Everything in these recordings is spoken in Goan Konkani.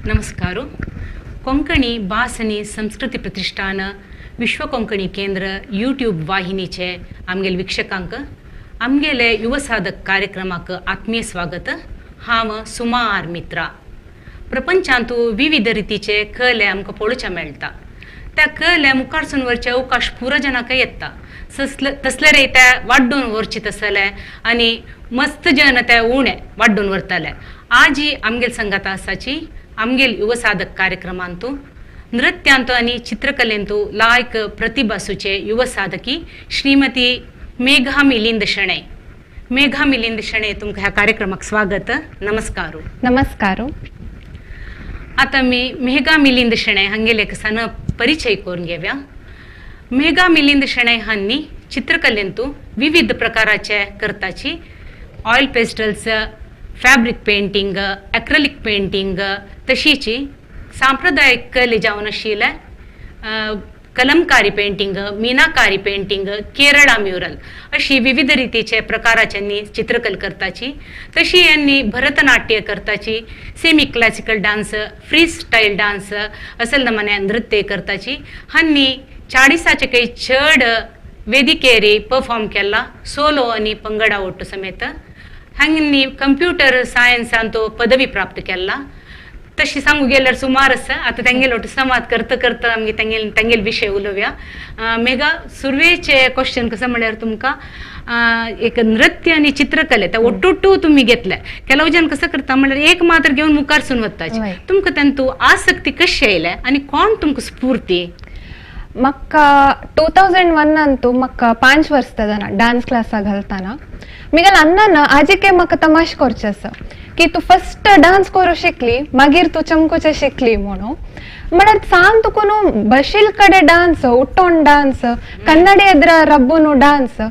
ನಮಸ್ಕಾರ. ಕೊಂಕಣಿ भास आनी संस्कृती प्रतिष्ठान विश्व कोंकणी केंद्र यूट्यूब वाहिनीचे आमगेले वीक्षकांक आमगेले युव साधक कार्यक्रमाक आत्मीय स्वागत. हांव सुमा आर मित्रा. प्रपंचांतू विविध रितीचे कले आमकां पळोवच्या मेळटा. त्या कले मुखारसून वरचे अवकाश पुरो जनाक येता तसले रे त्या वाड्डून व्हरचे तसले आनी मस्त जन ते उणे वाड्डून व्हरतले. आजी आमगेल संगात आसाची आमगेल युव साधक कार्यक्रमांतू नृत्यांतू आनी चित्रकलेंतू लायक प्रतिभासूचे युव साधकी श्रीमती मेघा मिलिंद शणै. मेघा मिलिंद शणै, तुमकां ह्या कार्यक्रमाक स्वागत. नमस्कार. नमस्कार. आतां मी मेघा मिलिंद शणै हांगेले एक सण परिचय करून घेवया. मेघा मिलिंद शणै हांणी चित्रकलेंतू विविध प्रकाराचे करताची oil pastels, fabric painting, acrylic painting, तशीची सांप्रदायिक कले जावन आशिल्ले kalamkari painting, meenakari painting, Kerala mural अशी विविध रितीचे प्रकाराच्यांनी चित्रकला करताची. तशी यांनी Bharatanatya करताची, semi classical dance, free style dance असल नमन्या नृत्य करताची. हांणी 40 काही चड वेदिकेरी परफॉर्म केला सोलो आनी पंगडा ಒಟ್ಟು समेत. हांणी कंप्युटर सायन्सांत पदवी प्राप्त केला. तशी सांगू गेल्यार सुमार आसा. आतां तेंगेल ಒಟ್ಟು संवाद करता करता आमगे तेंगेल तेंगेल विशय उलोवया. मेघा, सुरवेचे क्वेश्चन कसं म्हळ्यार तुमकां एक नृत्य आनी चित्रकले त्या ಒಟ್ಟೊಟ್ಟು तुमी घेतले. ಕೆಲವು जन कसं करता म्हळ्यार एक मात्र घेवन मुखारसून वताचे. तुमकां तांतू आसक्ती कशी आयल्या आनी कोण तुमकां स्फूर्ती? म्हाका 2001 अंतू म्हाका 5 वर्सां डान्स क्लासा घालतना मिगेल अण्णान आजिके म्हाका तमाश करचें आसा की तूं फस्ट डान्स करूं शिकली मागीर तूं चमकुचें शिकली म्हणून. म्हळ्यार सान तुका न्हू बशील कडेन डान्स, उठोन डान्स, कन्नडी एदरा रब्बून डान्स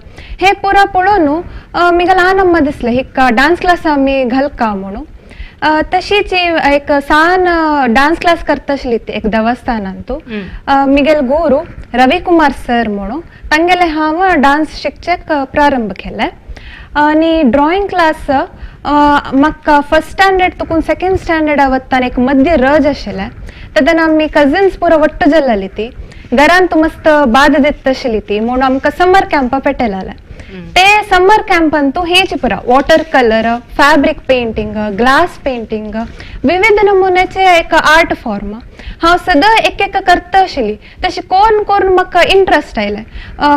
हे पुरा पळोवन मिगेल आनम्मा दिसलें हिका डान्स क्लास आमी घालका म्हणून. तशीच एक सान डान्स क्लास करता आशिल्ली ती एक देवस्थानांतू. मिगेल गुरू रविकुमार सर म्हणून तांगेले हांव डान्स शिकचेक प्रारंभ केलें. आनी ड्रॉइंग क्लास म्हाका फर्स्ट स्टँडर्ड तुकून सेकेंड स्टँडर्ड वतना एक मध्य रज आशिल्लें तेन्ना आमी कजिन्स पुरो वट्ट जाल्ली ती घरांत मस्त बाद दिता आशिल्ली ती म्हणून आमकां समर कॅम्पा पेटयलें. ते समर कॅम्पांतू हेच पुरा water colour, fabric painting, glass painting, विविध नमुन्याचे एक आर्ट फॉर्म हांव सदां एक एक करता आशिल्ली. तशें कोन्न कोन्न म्हाका इंट्रस्ट आयलें.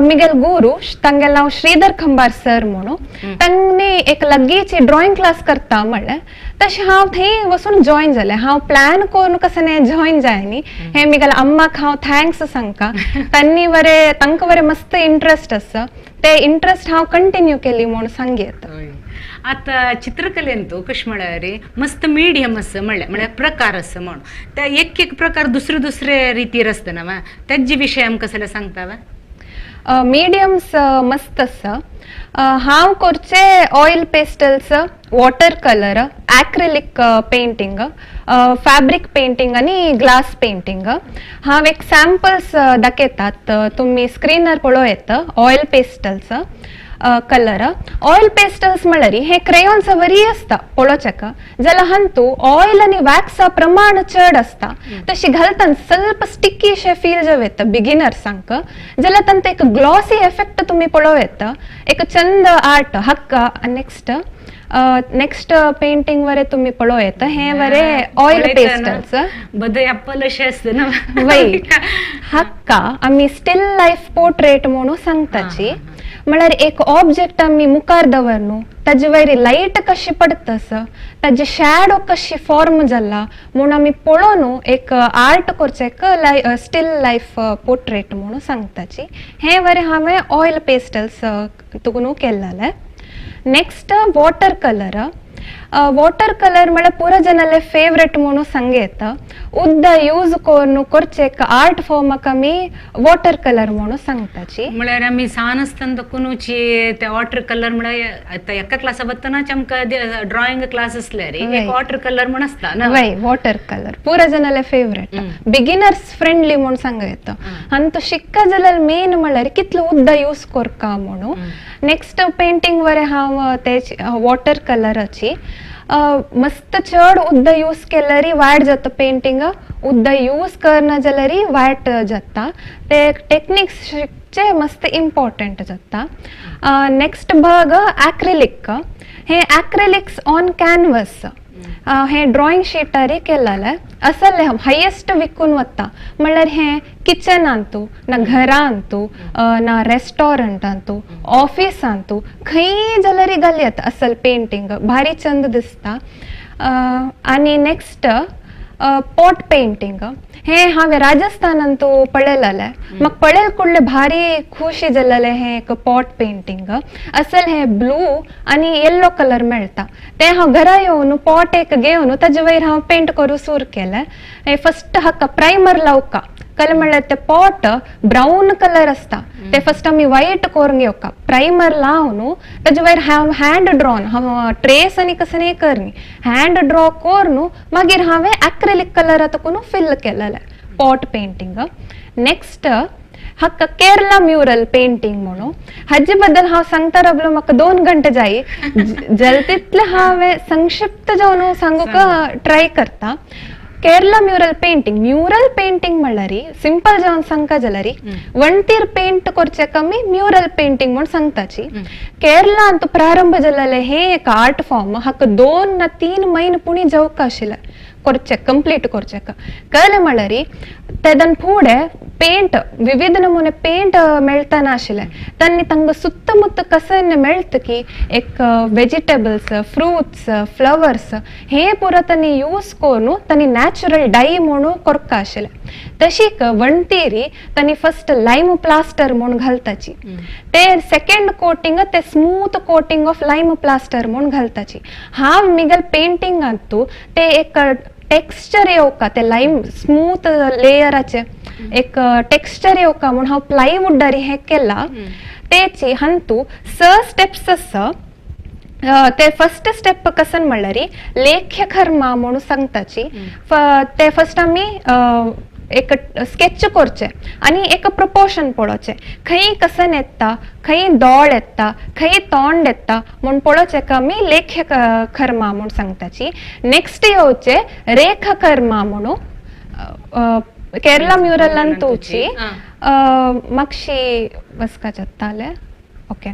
मिगेल गुरू तांगेलें नांव श्रीधर खंबार सर म्हणून तांणी एक लागींची ड्रॉइंग क्लास करता म्हणलें. तशें हांव थंय वचून जॉयन जालें. हांव प्लॅन करून कसं जॉयन जायनी हें मिगेल अम्माक हांव thanks सांगका. तांणी बरें तांकां बरें मस्त इंट्रस्ट आसा ते इंट्रस्ट हांव कंटिन्यू केली म्हणून सांगयेत. आतां चित्रकलेंतू कशें म्हळ्यार मस्त मिडियम आसा म्हणल्यार म्हळ्यार प्रकार आसा म्हणून त्या एक एक प्रकार दुसरे दुसरे रितीर आसता न्हू, तेजे विशय आमकां जाल्यार सांगता वा? मिडियम्स मस्त आसा. हांव करचे oil pastels, water colour, acrylic painting, fabric painting आनी ग्लास पेंटींग. हांव एक सॅम्पल्स दाखयतात, तुमी स्क्रिनार पळोवं येता. Oil pastels colour, oil pastels म्हळ्यार हे क्रेयॉन्स वरी आसता पळोवच्याक, जाल्यार हातूंत ऑयल आनी वॅक्सा प्रमाण चड आसता. तशी घालतना ಸ್ವಲ್ಪ स्टिकी अशें फील जावं येता बिगिनर्सांक, जाल्यार तांकां एक ग्लॉसी एफेक्ट तुमी पळोवं येता. एक चंद आर्ट हक्का. नेक्स्ट नेक्स्ट पेंटींग वरे तुमी पळोवं येता. हे वरे ऑयल पेस्टल्स बदय एप्पल अशें आसता ना. वय हक्का आमी स्टील लायफ पोर्ट्रेट म्हणून सांगताची. म्हळ्यार एक ऑब्जेक्ट आमी मुखार दवर न्हू ताजे वयर लायट कशी पडटा ताजे शॅडो कशी फॉर्म जाला म्हूण आमी पळोवन एक आर्ट करचें स्टील लायफ पोर्ट्रेट म्हणून सांगताची. हें बरें हांवें ऑयल पेस्टल्स तुकून केल्लें. Next water colour. Water colour म्हळ्यार पुरो जनाले फेवरेट म्हणून सांगयेत. उद्द यूज करून करचें आर्ट फॉर्माक आमी वॉटर कलर म्हणून सांगताची. म्हळ्यार आमी सान आसतना तकूनची ते वॉटर कलर म्हळ्यार आतां एका क्लासा वतनाच आमकां ड्रॉइंग क्लास आसले रे एक वॉटर कलर म्हण आसता ना. वय वॉटर कलर पुरो जनाले फेवरेट, बिगिनर्स फ्रेंडली म्हणून सांगयेत. आनी तो शिक्का जाल्यार मेन म्हळ्यार कितलो उद्द यूज करका म्हणून. नेक्स्ट पेंटिंग वरे हांव ते वॉटर कलराची मस्त चड उद्द यूज केल्यारी वायट जाता पेंटिंग, उद्द यूज करना जाल्यारी वायट जाता. ते टेक्निक्स शिकचे मस्त इम्पॉर्टंट जाता. नेक्स्ट भाग ॲक्रिलिक. हे ॲक्रिलिक्स ऑन कॅनवस हे ड्रॉइंग शीटारी केलेले असले हायेस्ट विकून वता. म्हणल्यार हे किचनांतू ना घरांतू ना रेस्टॉरंटांतू ऑफिसांतू खंय जाल्यार घाल येता असल पेंटिंग भारी चंद दिसता. आनी नेक्स्ट पॉट पेंटिंग. हे हांवें राजस्थानांतू पळयलेलें, म्हाका पळयल कुडले भारी खुशी जालेलें. हें एक पॉट पेंटिंग असल हे ब्लू आनी येल्लो कलर मेळटा. तें हांव घरा येवन पॉट एक घेवन ताजे वयर हांव पेंट करूं सुरू केलें. हे फस्ट हाका प्रायमर लावका, कल म्हणल्यार ते पॉट ब्रावन कलर आसता ते फस्ट आमी व्हायट करून घेवका. प्रायमर लावन ताजे वयर हांव हँड ड्रॉन हांव ट्रेस आनी कसं न्ही करनी हँड ड्रॉ करून मागीर हांवें एक्रेलिक कलर आतां फिल केलेलें पॉट पेंटिंग. नेक्स्ट हाका केरला म्युरल पेंटिंग म्हणून हाजे बद्दल हांव सांगता रावलो म्हाका 2 घंटे जाय. जल तितलें हांवें संक्षिप्त जावन सांगूंक ट्राय करता. Kerala mural painting, mural painting म्हणल्यार सिंपल जावन सांगका जाल्यार वणटीर पेंट करचे कमी म्युरल पेंटिंग म्हूण सांगताची. केरलांत प्रारंभ जालेलें हें एक आर्ट फॉर्म. हाका 2 ना 3 म्हयने पुणी जावंक आशिल्लें करचें कंप्लीट करचें. कळ्ळें म्हणल्यार तेदन फुडें पेंट विविध नमुने पेंट मेळतना आशिल्लें तांणी तांकां सुत्तमुत्त कशें मेळटा की एक वेजिटेबल्स फ्रुट्स फ्लवर्स हे पुरो तांणी यूज करून तांणी नॅचरल डाय म्हणून करका आशिल्लें. तशीक वणटीरी तांणी फस्ट लायम प्लास्टर म्हूण घालताची, ते सेकंड कोटिंग ते smooth coating of lime plaster म्हूण घालताची. हांव मिगल पेंटिंगांतू ते एक टेक्स्चर येवका ते लायम स्मूथ लेयराचे एक टेक्स्चर येवका म्हूण हांव प्लायवुडारी हें केलां. तेची हांतू 6 स्टेप्स आसा. ते फस्ट स्टेप कसन म्हणल्यार लेख्य कर्मा म्हणून सांगताची. ते फस्ट आमी एक स्केच करचें आनी एक प्रपोर्शन पळोवचें, खंय कसन येता खंय दोळ येता खंय तोंड येता म्हूण पळोवचें आमी लेख्य कर्मा म्हूण सांगताची. नेक्स्ट येवचें रेखा कर्मा म्हणून केरला म्युरलान तुची मातशी बसका जाताले. ओके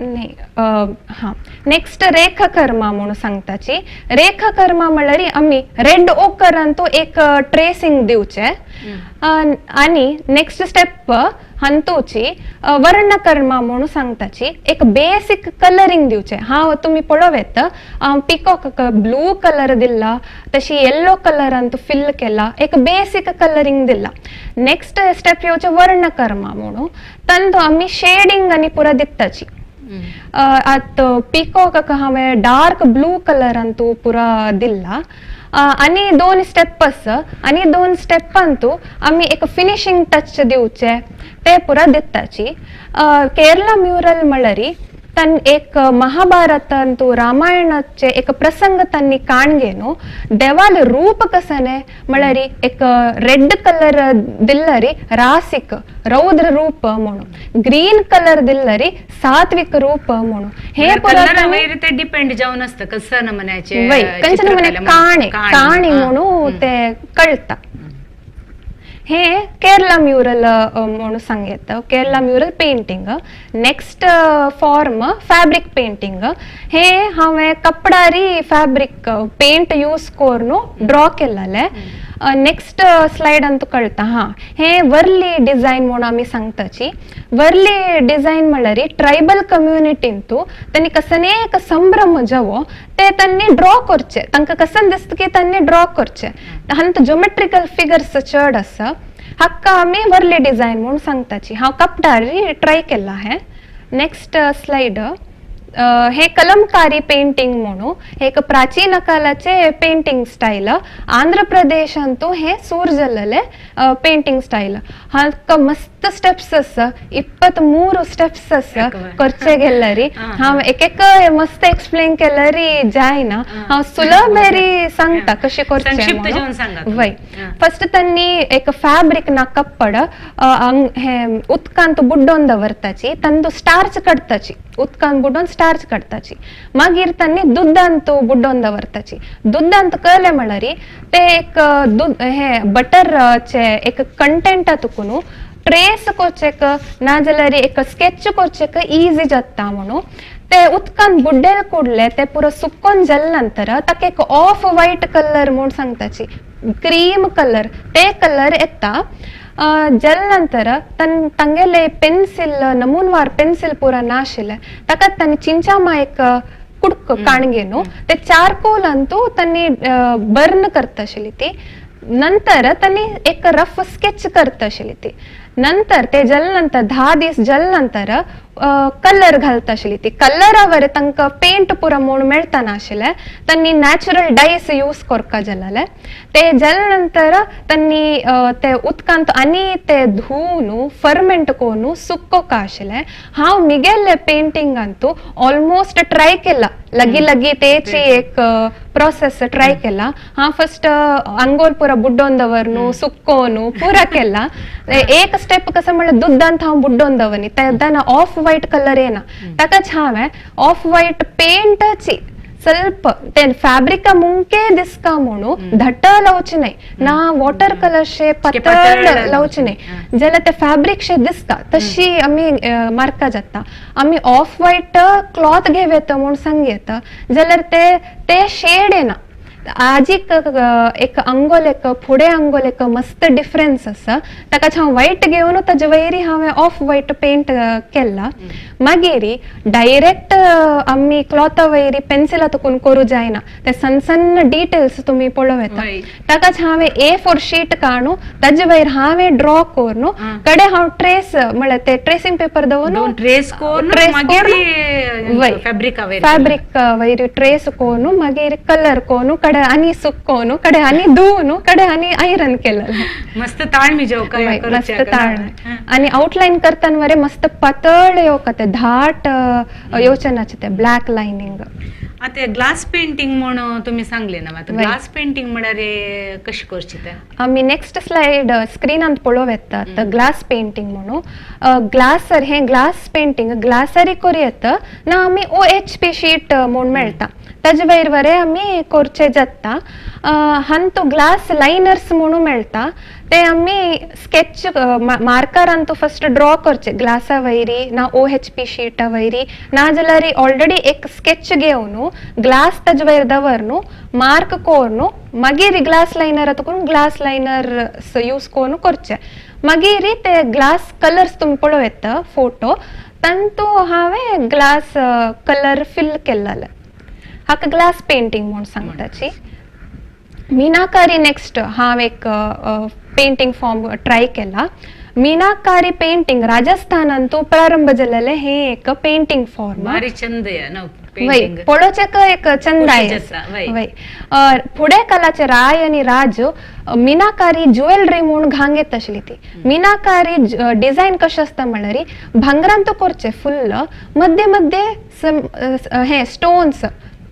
नाही हां नेक्स्ट रेखा कर्मा म्हणून सांगताची. रेखा कर्मा म्हणल्यार आमी रेड ओकरान तो एक ट्रेसिंग दिवचें. आनी नेक्स्ट स्टेप हांतूची वर्णकर्मा म्हणून सांगताची. एक बेसिक कलरींग दिवचें. हांव तुमी पळोवं येता पिकॉक ब्लू कलर दिला तशी येल्लो कलरान तो फिल केला एक बेसिक कलरींग दिला. नेक्स्ट स्टेप येवचें वर्णकर्मा म्हणून तांतू आमी शेडिंग आनी पुरा दिताची. आतां पिकॉक हांवें डार्क ब्लू कलरान पुरा दिला. आनी 2 स्टेप आसा आनी 2 स्टेपांतू आमी एक फिनिशींग टच दिवचे ते पुरा दिताची. केरला म्युरल म्हणल्यार तांणी एक महाभारतांतू रामायणाचे एक प्रसंग तांणी काण घेवन देवाल रूप कसने म्हणल्यार एक रेड कलर दिल्लरी रासिक रौद्र रूप म्हणून, ग्रीन कलर दिल्लरी सात्विक रूप म्हणून. हे कलरावयर ते डिपेंड जावन आसता कसं नमुन्याचे कंचे नमुने काणे काणी म्हणून ते कळटा. हे केरला म्युरल म्हणून सांगता. Kerala mural painting. Next form fabric painting. हे हांवें कपडारी फॅब्रिक पेंट यूज करून ड्रॉ केलेलें. नेक्स्ट स्लायड अंतू कळटा. हां हे वर्ली डिझायन म्हणून आमी सांगताची. वर्ली डिझायन म्हणल्यार ट्रायबल कम्युनिटींतू तांणी कसने एक संभ्रम जावो ते तांणी ड्रॉ करचे, तांकां कसन दिसता की तांणी ड्रॉ करचे. हांत ज्योमेट्रिकल फिगर्स चड आसा. हाका आमी वर्ली डिझायन म्हणून सांगताची. हांव कपडारी ट्राय केला हें. नेक्स्ट स्लायड हे कलमकारी पेंटिंग म्हणून एक प्राचीन कालाचे पेंटिंग स्टायल. आंध्र प्रदेशांतू हे सूर जाल्लेले पेंटिंग स्टायल. हाका मस्त मस्त स्टेप्स आसा, 23 स्टेप्स आसा करचे गेल्यारी. हांव एक एक मस्त एक्सप्लेन केल्यारी जायना, हांव सुलभ सांगता कशें करचें. वय, फर्स्ट तांणी एक फॅब्रिक ना कपड हे उदकांत बुड्डोवन दवरताची, तांतू स्टार्च काडटाची, उदकांत बुडोवन स्टार्च काडटाची. मागीर तांणी दुदांत बुडोवन दवरताची. दुदांत कळ्ळें म्हळ्यार ते एक दूद हे बटरचे एक कंटेंट तुकून ट्रेस करचेक ना जाल्यार एक स्केच करचेक इजी जाता म्हणून ते उदकान बुड्डेल कुडले ते पुरो सुकोन जाले नंतर ताका एक ऑफ व्हायट कलर म्हूण सांगताची, क्रीम कलर, ते कलर येता. जाले नंतर तांगेले पेन्सिल नमूनवार पेन्सिल पुरा नाशिल्ले ताका तांणी चिंचामा एक कुडको काणगे न्हू ते चारकोल अंतू तांणी बर्न करता आशिल्ली ती. नंतर तांणी एक रफ स्केच करता आशिल्ली ती. नंतर ते जाले नंतर 10 दीस जाले नंतर कलर घालता आशिल्ली ती. कलरावर तांकां पेंट पुरा म्हूण मेळटा नाशिल्लें, तांणी नॅचरल डायस यूज करपा जालें. ते जाले नंतर तांणी ते उदकांत आनी ते धुवन फर्मेंट करून सुकोवका आशिल्लें. हांव मिगेले पेंटिंगांतू ऑलमोस्ट ट्राय केला, लगी लगी तेची एक प्रोसेस ट्राय केला. हांव फर्स्ट अंगोल पुरा बुड्डोवन दवरनु सुकोवन पुरा केला. एक स्टेप कसं म्हणल्यार दुदांत हांव बुड्डोवन दवरनी तेन्ना ऑफ व्हायट कलर येना, ताकाच हांवें ऑफ व्हायट पेंटची ಸ್ವಲ್ಪ ते फॅब्रिक मुंके दिसका म्हणून घट्ट लावचे नाही ना, वॉटर कलर शे पातळ लावचे नाही, जाल्यार ते फॅब्रिक शे दिसता तशी आमी मारका जाता. आमी ऑफ व्हायट क्लॉथ घेव येता म्हूण सांग येता जाल्यार ते ते शेड येना. आजीक एक अंगोल एक फुडें अंगोल एक मस्त डिफरन्स आसा. ताकाच हांव व्हायट घेवन ताजे वयरी हांवें ऑफ व्हायट पेंट केला. मागीर डायरेक्ट आमी क्लॉथा वयरी पेन्सिला तुकून करूं जायना, ते सन्न सन्न डिटेल्स तुमी पळोवं येता. ताकाच हांवें A4 sheet काडून ताजे वयर हांवें ड्रॉ करून कडे हांव ट्रेस म्हळ्यार ते ट्रेसिंग पेपर दवरून ट्रेस करून फॅब्रिक वयर ट्रेस करून मागीर कलर करून कडे आनी सुकोवन कडे आनी धुवन कडे आनी आयरन केलं. मस्त ताळमी जेवका, मस्त ताळ आनी आउटलायन करताना वरे मस्त पातळ येवका, ते धाट येवचे ते ब्लॅक लायनिंग. आता ग्लास पेंटिंग म्हणून तुम्ही सांगले ना, आता ग्लास पेंटिंग म्हळ्यार कशी करची ते आमी नेक्स्ट स्लायड स्क्रीनांत पळोवं येता. ग्लास पेंटिंग म्हणून ग्लासर हे ग्लास पेंटिंग ग्लासरी करूं येता ना, आमी OHP sheet म्हूण मेळटा ताजे वयर वरे आमी करचे जाता. हांतू ग्लास लायनर्स म्हणून मेळटा, ते आमी स्केच मार्करान तो फर्स्ट ड्रॉ करचे ग्लासा वयरी ना OHP शीटा वयरी ना जाल्यार ऑलरेडी एक स्केच घेवन ग्लास ताजे वयर दवरनु मार्क करून मागीर ग्लास लायनर तुकून ग्लास लायनर यूज करून करचे. मागीर ते ग्लास कलर्स तुमी पळोवं येता फोटो तांतू हांवें ग्लास कलर फिल केल्ले. हाका ग्लास पेंटिंग म्हूण सांगताची. मीनाकारी नेक्स्ट हांव एक पेंटिंग फॉर्म ट्राय केला. मीनाकारी पेंटिंग राजस्थानांतू प्रारंभ जालेलें हे एक पेंटिंग फॉर्म. वय पळोवचेक एक चंद वय. फुडें कालाचे राय आनी राज मीनाकारी ज्वेलरी म्हूण घांग येता आशिल्ली ती. मीनाकारी डिझायन कशें आसता म्हणल्यार भांगरांत करचें फुल्ल, मध्य मध्य हे स्टोन्स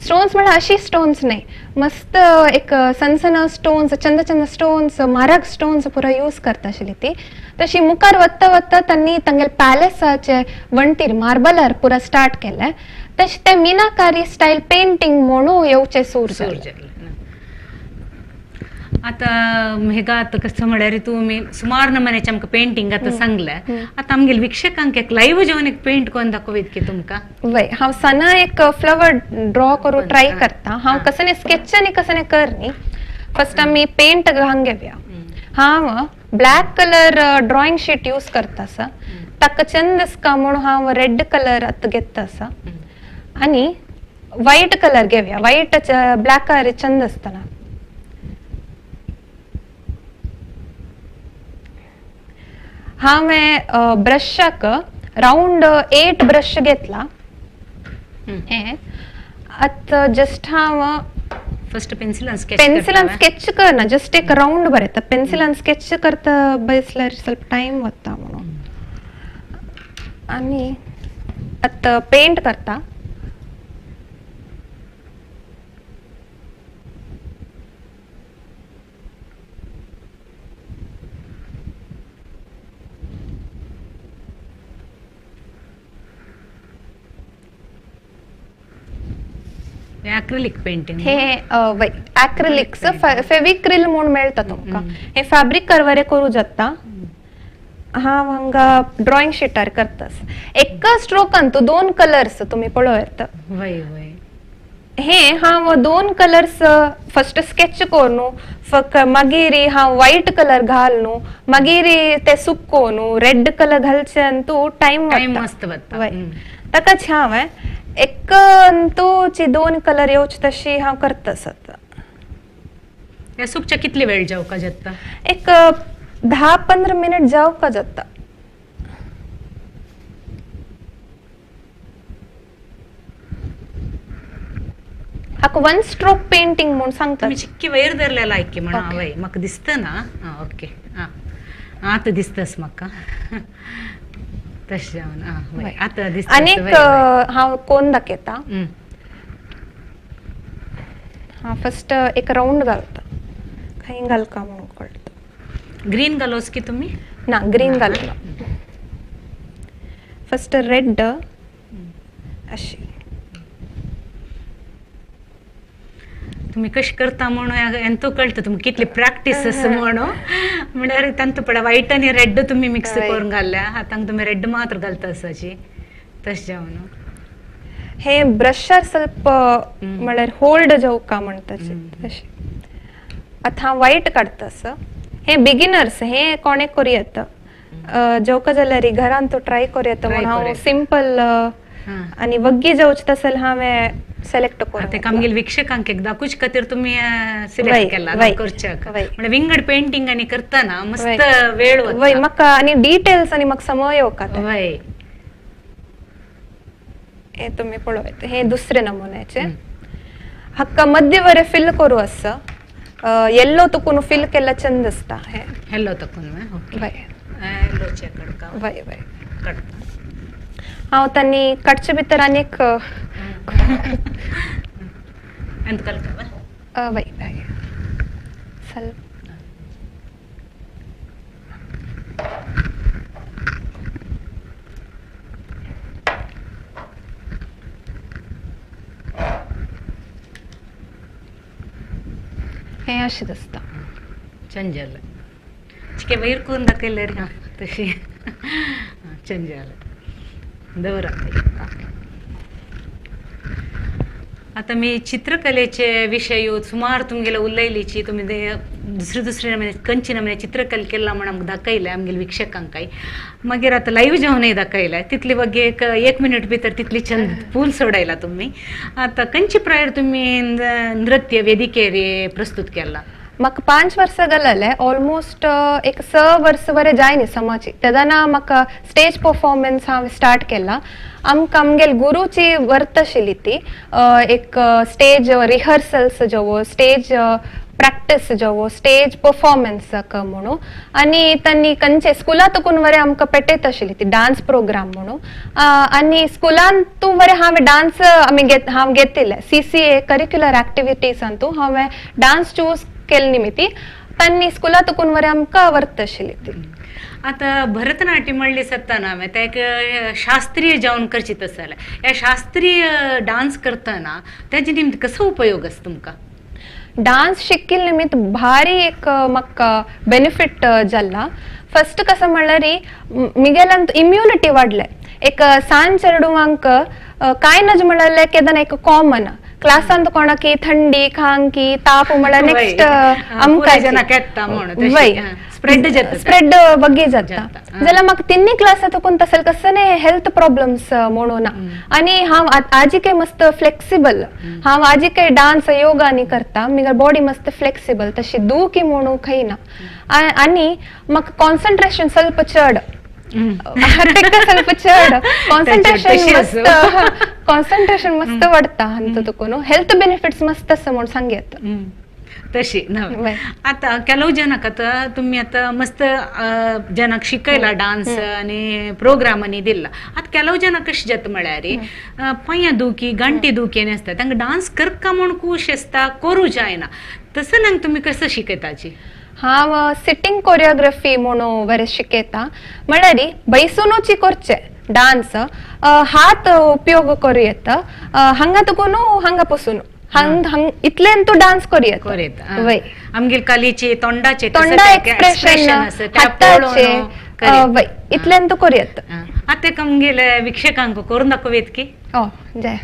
स्टोन्स म्हळ्यार अशी स्टोन्स न्हय, मस्त एक सनसन स्टोन्स, चंद चंद स्टोन्स, म्हारग स्टोन्स पुरो यूज करता आशिल्ली ती. तशी मुखार वता वता तांणी तांगेले पॅलेसाचे वण्टीर मार्बलार पुरा स्टार्ट केलें. तशें ते मीनाकारी स्टायल पेंटिंग म्हणून येवचें सूर जालें. आतां हेका आतां कसं म्हळ्यार तुमी सुमार नमुन्याचे आमकां पेंटिंग आतां सांगलें, आतां आमगेले वीक्षकांक एक लायव्ह जेवन एक पेंट करून दाखोवयत की तुमकां? वय, हांव सना एक फ्लावर ड्रॉ करूं ट्राय करता. हांव कसने स्केच आनी कसने कर न्ही. फर्स्ट आमी पेंट घालून घेवया. हांव black colour drawing sheet use करता आसा, ताका चंद दिसका म्हणून हांव रेड कलर आतां घेता आसा आनी व्हायट कलर घेवया. व्हायट ब्लॅकार चंद आसतना हांवें ब्रशाक रावंड 8 ब्रश घेतला. हे आतां जस्ट हांव फर्स्ट पेन्सिलान स्केच पेन्सिलान स्केच करना, जस्ट एक रावंड बरयता. पेन्सिलान स्केच करता बसल्यार ಸ್ವಲ್ಪ टायम वता म्हणून. आनी आतां पेंट करता. अॅक्रिलिक पेंटिंग हे अॅक्रिलिक्स फेविक्रिल म्हूण मेळटा तुमकां. हे फॅब्रिक करवरे करूं जाता. हांव हांगा ड्रॉइंग शिटार करतास. एक स्ट्रोकान तूं दोन कलर्स तुमी पळोवं येता. वय वय हे हांव दोन कलर्स फर्स्ट स्केच करून फक्त मागीर हांव व्हायट कलर घाल न्हू, मागीर ते सुको न्हू, रेड कलर घालचे तूं टायम टायम मस्त वता. ताकाच हांव एक तूं दोन कलर येवचे तशी हांव करता आतां. हे सुकच्या कितले वेळ जावका जाता? एक 10-15 मिनिट जावका जाता. हाका वन स्ट्रोक पेंटिंग म्हूण सांगता. तुमी चिक्की वयर धरलेला आयकी म्हणून हांवें म्हाका दिसता ना. आं ओके आं आतां दिसतास म्हाका तशें जावन. आं आतां दिसता. आनीक हांव कोन दाखयता. हांव फर्स्ट एक रावंड घालता, खंय घालका म्हणून कळटा. ग्रीन घालोस की तुमी? ना ग्रीन घालना, फर्स्ट रेड अशी. तुमी कशें करता म्हणून हेंतू कळटा तुमकां कितली प्रॅक्टीस आसा म्हणून. म्हणल्यार तांतू पळय व्हायट आनी रेड तुमी मिक्स करून घाल्ल्या, आतां तुमी रेड मात्र घालता आसाची तशें जावन. हे ब्रशार ಸ್ವಲ್ಪ म्हळ्यार होल्ड जावका म्हणटा तशें. आतां हांव व्हायट काडटा आसा. हे बिगिनर्स, हे कोणें करूं येता जेवका जाल्यार घरान तूं ट्राय करूं येता म्हणून हांव सिंपल आनी वग्गी जावचें तशें हांवें सिलेक्ट करून ते आमगेले वीक्षकांक एक दाखोवचे खातीर तुमी सिलेक्ट केला करच्याक. म्हणजे विंगड पेंटिंग आनी करतना मस्त वेळ वता. वय म्हाका आनी डिटेल्स आनी म्हाका समय येवका. वय हे तुमी पळोवं हे दुसरे नमुन्याचे. हाका मध्य वरे फिल करूं आसा. येल्लो तुकून फिल केला चंद आसता. हे येल्लो तकून वय येल्लोचे कडका. वय वय हांव तांणी काडचे भितर आनीक वय वय ಸ್ವಲ್ಪ. हे अशें दिसता. चंद जालें चिके वयर करून दाखयलें रे. तशी चंद जालें दवरा. आतां मी चित्रकलेचे विशय सुमार तुमगेले उलयलीची तुमी दुसरे दुसरे नमुने कंची नमुने चित्रकला केला म्हण आमकां दाखयलें आमगेले वीक्षकांक. मागीर आतां लायव्ह जेवणय दाखयलें तितली वगी एक एक मिनिट भितर तितली छंद फूल सोडयला तुमी. आतां कंची प्रायर तुमी नृत्य वेदिकेर प्रस्तुत केला? म्हाका 5 वर्सां घालले, ऑलमोस्ट एक 6 वर्स बरें जायनी समाजी. तेन्ना म्हाका स्टेज परफॉर्मन्स हांवें स्टार्ट केला. आमकां आमगेले गुरुची वर्त आशिल्ली ती एक स्टेज रिहर्सल्स जेवो, स्टेज प्रॅक्टीस जेवो, स्टेज परफॉर्मन्स म्हणून. आनी तांणी खंयचे स्कुलां तुकून बरें आमकां पेटयत आशिल्ली ती डान्स प्रोग्राम म्हणून. आनी स्कुलान तूं बरें हांवें डान्स आमी हांव घेतिल्लें CCA curricular एक्टिविटीजान तूं हांवें डान्स चूज केले निमित्ती तांणी स्कुलां तुकून बरें आमकां वर्त आशिल्ली ती. आतां भरतनाट्यम म्हणली सत्ताना हांवें तें एक शास्त्रीय जेवण करची तशें जाल्यार ह्या शास्त्रीय डान्स करतना तेजे निमित्त कसो उपयोग आसा तुमकां? डान्स शिकिल्ले निमित्त भारी एक म्हाका बेनिफीट जाला. फर्स्ट कसं म्हणल्यार मिगेल्यान इम्युनिटी वाडले. एक सान चेडवांक कांय नज म्हणल्यार केदना एक कॉमन क्लासांत कोणाकी थंडी खांकी ताप म्हणल्यार नेक्स्ट आमकां स्प्रेड जाता, स्प्रेड वग्गी जाता. जाल्यार म्हाका तिन्ही क्लासांत तुकून तसले कसले हेल्थ प्रॉब्लम्स म्हणून ना. आनी हांव आजी काय मस्त फ्लेक्सिबल, हांव आजी काय डान्स योगा आनी करता, म्हगे बॉडी मस्त फ्लेक्सिबल तशी दुखी म्हणून खंय ना. आनी म्हाका कॉन्सन्ट्रेशन ಸ್ವಲ್ಪ चड, ಸ್ವಲ್ಪ चड कॉन्सन्ट्रेशन मस्त, कॉन्सन्ट्रेशन मस्त वाडटा हांतू तुकून हेल्थ बेनिफिट्स मस्त आसा म्हूण सांग येता. तशी नव्हे. वय. आता ಕೆಲವು ಜನಕ್ಕೆ आता तुम्ही आता मस्त जनाक शिकयला डान्स आणि प्रोग्राम आणि दिला. आता ಕೆಲವು ಜನ कशी जाता म्हळ्यार पांया दुखी, गांठी दुखी आनी आसता, तांकां डान्स करका म्हूण खूश आसता, करूं जायना. तसं नांक तुमी कसं शिकयताची? हांव सिटींग कोरियोग्राफी म्हणून बरें शिकयता. म्हळ्यार बैसुनूची करचे डान्स, हात उपयोग करूं येता, हांगा तुकून हांगा पसून हंग हंग इतल्यान तूं डान्स करूं येता. करूं. वय. आमगेर कालीचे तोंडाचे तोंडा एक्सप्रेशन, हाताचे, वय, इतल्यान तूं करूं येता. आतां एक आमगेले वीक्षकांक करून दाखोवयत की? हो, जय.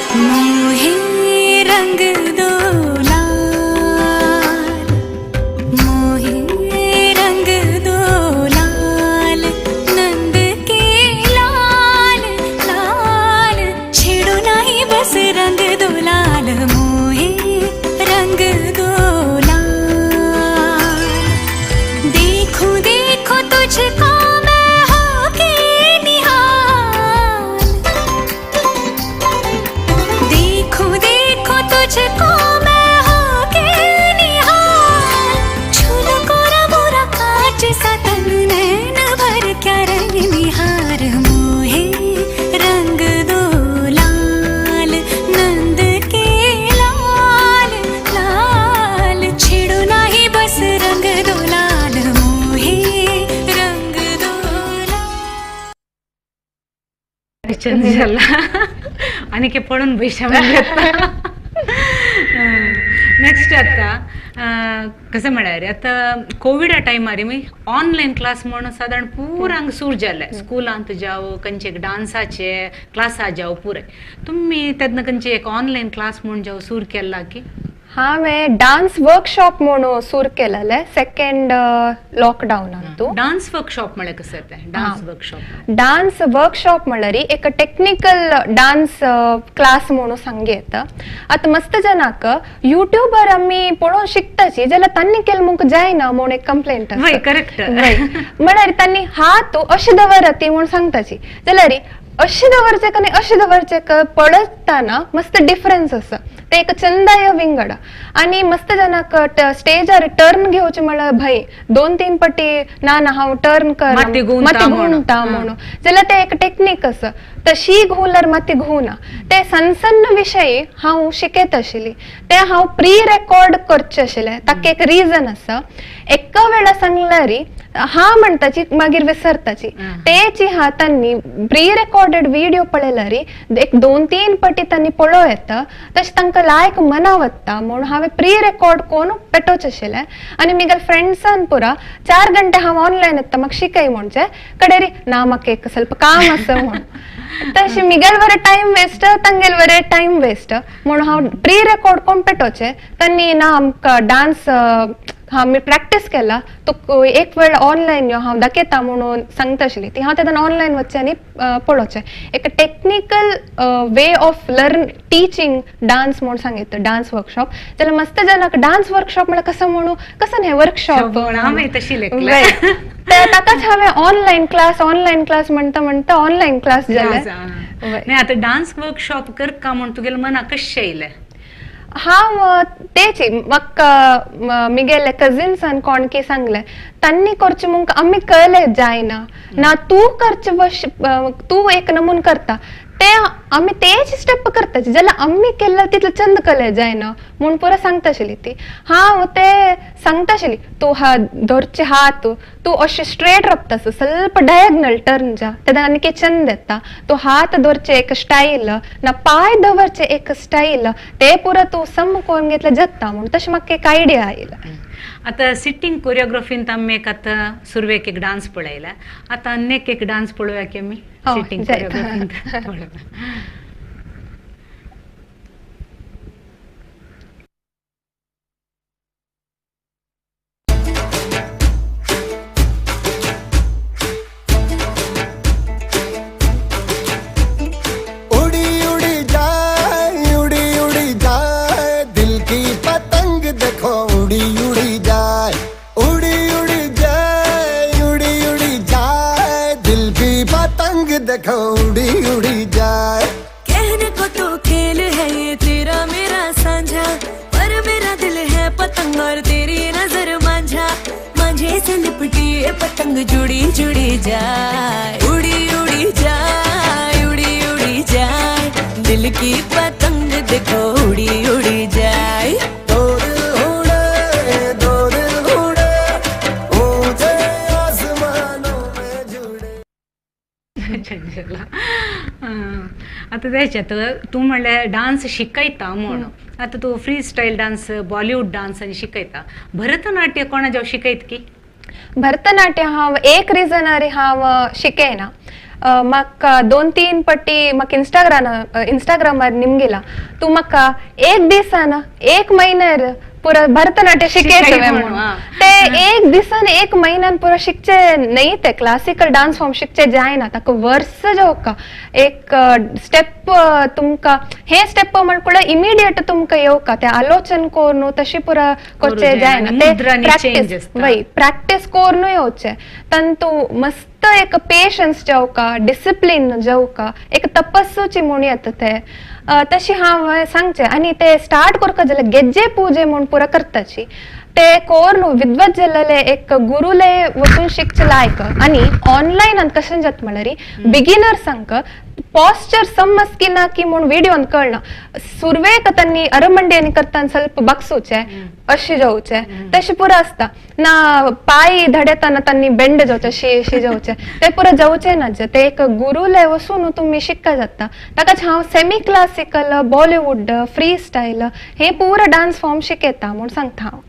मोहे रंग दो लाल, मोहे रंग दो लाल, नंद के लाल लाल, छेड़ो नाही बस रंग दो लाल, मोहे रंग दो लाल। देखूं देखूं तुझको मैं होके निहाल, देखूं देखूं तुझको मैं होके निहाल, छूलो कोरा मोरा कांच सा तन, नैन भर क्या रंग निहार, मोहे रंग दो लाल, नंद के लाल लाल, छेड़ो नाही बस रंग दो लाल, मोहे रंग दो लाल. चंद जाला आनी के पडून पयशे. नेक्स्ट आता कसं म्हळ्यार आता कोविडा टायमार मी ऑनलायन क्लास म्हणून सादारण पुरा हांगा सूर जाले. स्कुलांत जावं, खंयचे डान्साचे क्लासा जावं, पुराय तुमी तेन्ना खंयचे एक ऑनलायन क्लास म्हूण जावं सूर केला की? हांवें डान्स वर्कशॉप म्हणून सुरू केलेले सेकंड लॉकडावनांतू. डान्स वर्कशॉप म्हळ्यार कसं तें डान्स वर्कशॉप? डान्स वर्कशॉप म्हणल्यार एक टेक्निकल डान्स क्लास म्हणून सांग येता. आतां मस्त जनाक युट्यूबार आमी पळोवन शिकताची, जाल्यार तांणी केलें म्हाका जायना म्हूण एक कंप्लेंट. वय, करेक्ट. म्हळ्यार तांणी हात अशें दवरात ती म्हूण सांगताची, जाल्यार अशें दवरचें आनी अशें दवरचें पळयतना मस्त डिफरन्स आसा. ते एक चंदाय विंगड. आनी मस्त जनाक स्टेजार टर्न घेवचें म्हळ्यार भंय, 2-3 पटी ना ना हांव टर्न कर माती घुंवता माती म्हणून. घुंवता म्हणून, जाल्यार ते एक टेक्नीक आसा, तशी घुंवल्यार माती घुंवना. ते सन्न सन्न विशयी हांव शिकयत आशिल्ली. ते हांव प्री रेकॉर्ड करचें आशिल्लें. ताका एक रिजन आसा. एका वेळा सांगल्यार हा म्हणटाची मागीर विसरताची. तेची हा तांणी प्री रेकॉर्डेड व्हिडिओ पळयल्यार एक 2-3 पटी तांणी पळोवं येता, तशें तांकां लायक मना वता म्हणून हांवें प्री रेकॉर्ड करून पेटोवचें आशिल्लें. आनी म्हगेल्या फ्रेंड्सान पुरा 4 घंटे हांव ऑनलायन येता म्हाका शिकय म्हणचें, कडेरी ना म्हाका एक ಸ್ವಲ್ಪ काम आसा म्हूण. तशें म्हगेल बरें टायम वेस्ट, तांगेल बरें टायम वेस्ट म्हणून हांव प्री रेकॉर्ड करून पेटोवचें. तांणी ना आमकां डान्स हांव प्रॅक्टीस केला, तुका एक वेळ ऑनलायन यो हांव दाखयता म्हणून सांगता आशिल्ली. ती हांव तेन्ना ऑनलायन वचचें आनी पळोवचें. एक technical way of learn teaching dance म्हूण सांगितलं डान्स वर्कशॉप. जाल्यार मस्त जाणांक डान्स वर्कशॉप म्हळ्यार कसो म्हणून कसो न्ही वर्कशॉप. हांवें तशी लेखलें. ताकाच हांवें ऑनलायन क्लास ऑनलायन क्लास म्हणटा म्हणटा ऑनलायन क्लास जालें. नाही आता डान्स वर्कशॉप करका म्हूण तुगेल्या मनाक कशें येयलें? हांव तेची म्हाका म्हगेले कजिन्सान कोण की सांगलें तांणी करचें म्हूण आमी कळलें जायना ना, तूं करचें वश तूं एक नमून करता ते आमी तेच स्टेप करताची, जाल्यार आमी केल्ले तितलें चंद कळलें जायना म्हूण पुरो सांगता आशिल्ली ती. हांव ते सांगता आशिल्ली तूं हा धरचे हात तूं अशें स्ट्रेट राबता ಸ್ವಲ್ಪ डायगनल टर्न जा तेन्ना आनी चंद येता, तूं हात धरचे एक स्टायल ना पांय दवरचे एक स्टायल ते पुरो तूं सम करून घेतलें जाता म्हूण तशें म्हाका एक आयडिया आयला. आता सिटींग कोरियोग्राफीन आमी एक आतां सुरवेक एक डान्स पळयला, आतां आनीक एक डान्स पळोवया की आमी सिटींग कोरियोग्राफीन पळोवया. उड़ी उड़ी जाए, उड़ी उड़ी जाए, दिल की पतंग देखो उड़ी उड़ी जाए, उड़ी उड़ी जाए, उड़ी उड़ी जाए, दिल की पतंग देखो उड़ी उड़ी जाए। कहने को तो खेल है ये तेरा मेरा साझा, पर मेरा दिल है पतंग और तेरी नजर मांझा। मांझे से लिपटी ये पतंग जुड़ी जुड़ी जाए, उड़ी उड़ी जाए, उड़ी उड़ी जाए। दिल की पतंग देखो उड़ी उड़ी जाए। दो दिल उड़े, दो दिल उड़े, ऊंचे आसमानों में जुड़े। चंचला, आतां तेच्यात तूं म्हणल्यार डांस शिकयता म्हूण, आतां तूं free style dance, Bollywood dance आनी शिकयता, भरतनाट्य कोणा जावं शिकयत की? भरतनाट्य हांव एक रिजनारी हांव शिकयना. म्हाका 2-3 पट्टी म्हाका इंस्टाग्रामार निमगिला, तूं म्हाका एक दिसान एक म्हयन्यार पुरो भरतनाट्य शिकयतलें शिकय म्हणून. म्हणून, आ. ते एक दिसान एक म्हयन्यान पुरो शिकचे न्ही, ते क्लासिकल डांस फॉर्म शिकचे जायना, ताका वर्स जावका. एक स्टेप तुमकां हे स्टेप म्हणकुळ्यार इमिडिएट तुमकां येवका, ते आलोचन करून तशी पुरो करचे जायना. जायना. ते मुद्रांनी change practice आसता. वय, प्रॅक्टीस करून येवचे, तांतू मस्त एक पेशन्स जावका, डिसिप्लीन जावका, एक तपस्सूची म्हूण येता ते. तशी हांव सांगचें. आनी ते स्टार्ट करका जाल्यार गेज्जे पुजे म्हूण पुरो करताची, ते कोर्न विद्वत जाल्ले एक गुरुले वचून शिकचे लायक. आनी ऑनलायन कशें जाता म्हणल्यार बिगिनर्सांक पॉस्चर समज की ना की म्हूण विडियोन कळना. सुरवेक तांणी अरमंडियानी करताना ಸ್ವಲ್ಪ बगसूचे अशें जावचें, तशें पुरो आसता ना. पांय धडयतना तांणी बेंड जावचें, अशी अशी जावचें, ते पुरो जावचें ना. ते एक गुरुले वचून तुमी शिकका जाता. ताकाच हांव semi classical, Bollywood, free style हे पुरो डांस फॉर्म शिकयता म्हूण सांगता हांव.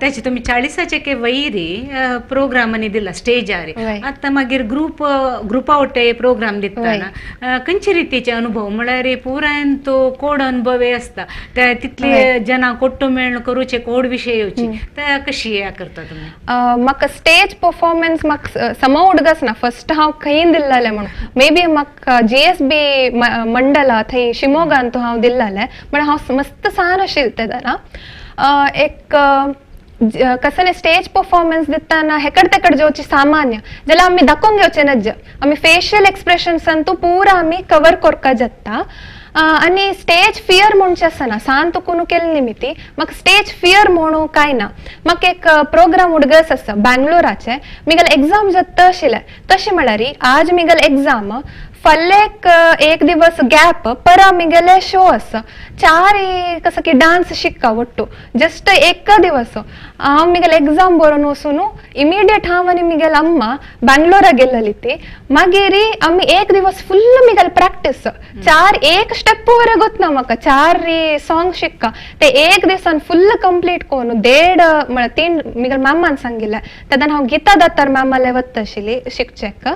त्याचे तुमी 40चे के वयरी प्रोग्रामांनी दिला स्टेजार. वय. आतां मागीर ग्रुपा वटे प्रोग्राम दितना खंयचे रितीचे अनुभव? म्हळ्यार पुरायन तो कोड अनुभव आसता, त्या तितले वय. जनां कोट्टू मेळून करूचे कोड विशय येवची, त्या कशी हे करता तुमी? म्हाका स्टेज परफॉर्मन्स म्हाका सम उडगस ना. फर्स्ट हांव खंय दिल्लेलें म्हणून मे बी म्हाका GSB मंडला थंय शिमोगान हांव दिल्लेलें, पण हांव मस्त सान आशिल्लें तेन्ना. एक कसले स्टेज परफॉर्मन्स दितना हेकड तेकड जेवची सामान्य जाल्यार आमी दाखोवंक घेवचें नज्ज, आमी फेशियल एक्सप्रेशन्सान तूं पुरा आमी कवर करपा जाता. आनी स्टेज फियर म्हणचें आसना, सान तुकून केल्ले निमित्ती म्हाका स्टेज फियर म्हणून कांय ना. म्हाका एक प्रोग्राम उडगस आसा बँगलोराचे, मिगेले एग्जाम जाता आशिल्लें, तशें म्हळ्यार आज मिगेले एग्जाम, फाल्यां एक दिवस गॅप, परा मिगेले शो आसा. चार कसं की डांस शिक्का वट्टू जस्ट एक दिवस हांव मिगेले एग्जाम बरोवन वचून इमिडिएट हांव आनी मिगेले अम्मा बँगलोरा गेल्ली ती. मागीर आमी एक दिवस फुल्ल मिगेले प्रॅक्टीस, चार एक स्टेप वरे गोतना म्हाका, चार सॉंग शिक्का ते एक दिसान फुल्ल कंप्लीट करून देड म्हळ्यार 3 मिगेले मॅमान सांगिल्लें. तेन्ना हांव गीता दत्तार मॅमाले वता आशिल्ली शिकचेक,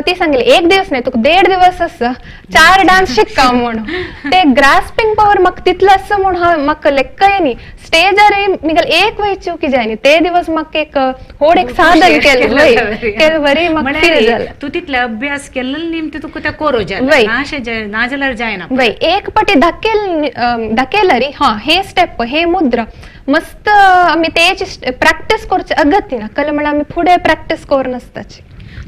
ती सांगिल्ली एक दिवस न्ही तुका 1.5 दिवस आसा 4 डांस शिक्का म्हणून. ते ग्रास्पिंग पावर म्हाका तितलो आसा म्हूण हांव म्हाका लेक्कय न्ही. स्टेजार मिगेले एक वय चुकी जाय न्ही, ते दिवस म्हाका एक होड एक साधन केलें वय, केलें बरी म्हाका फील जालें. तूं तितले अभ्यास केल्लो निमतां तुका तें कोरो जालें. वय. ना अशें ना जाल्यार जायना. वय, एक पटी दाखयलरी हा हे स्टेप हे मुद्रा मस्त आमी तेची प्रॅक्टीस करचे अगत्य ना, कल म्हळ्यार आमी फुडें प्रॅक्टीस करून आसताची.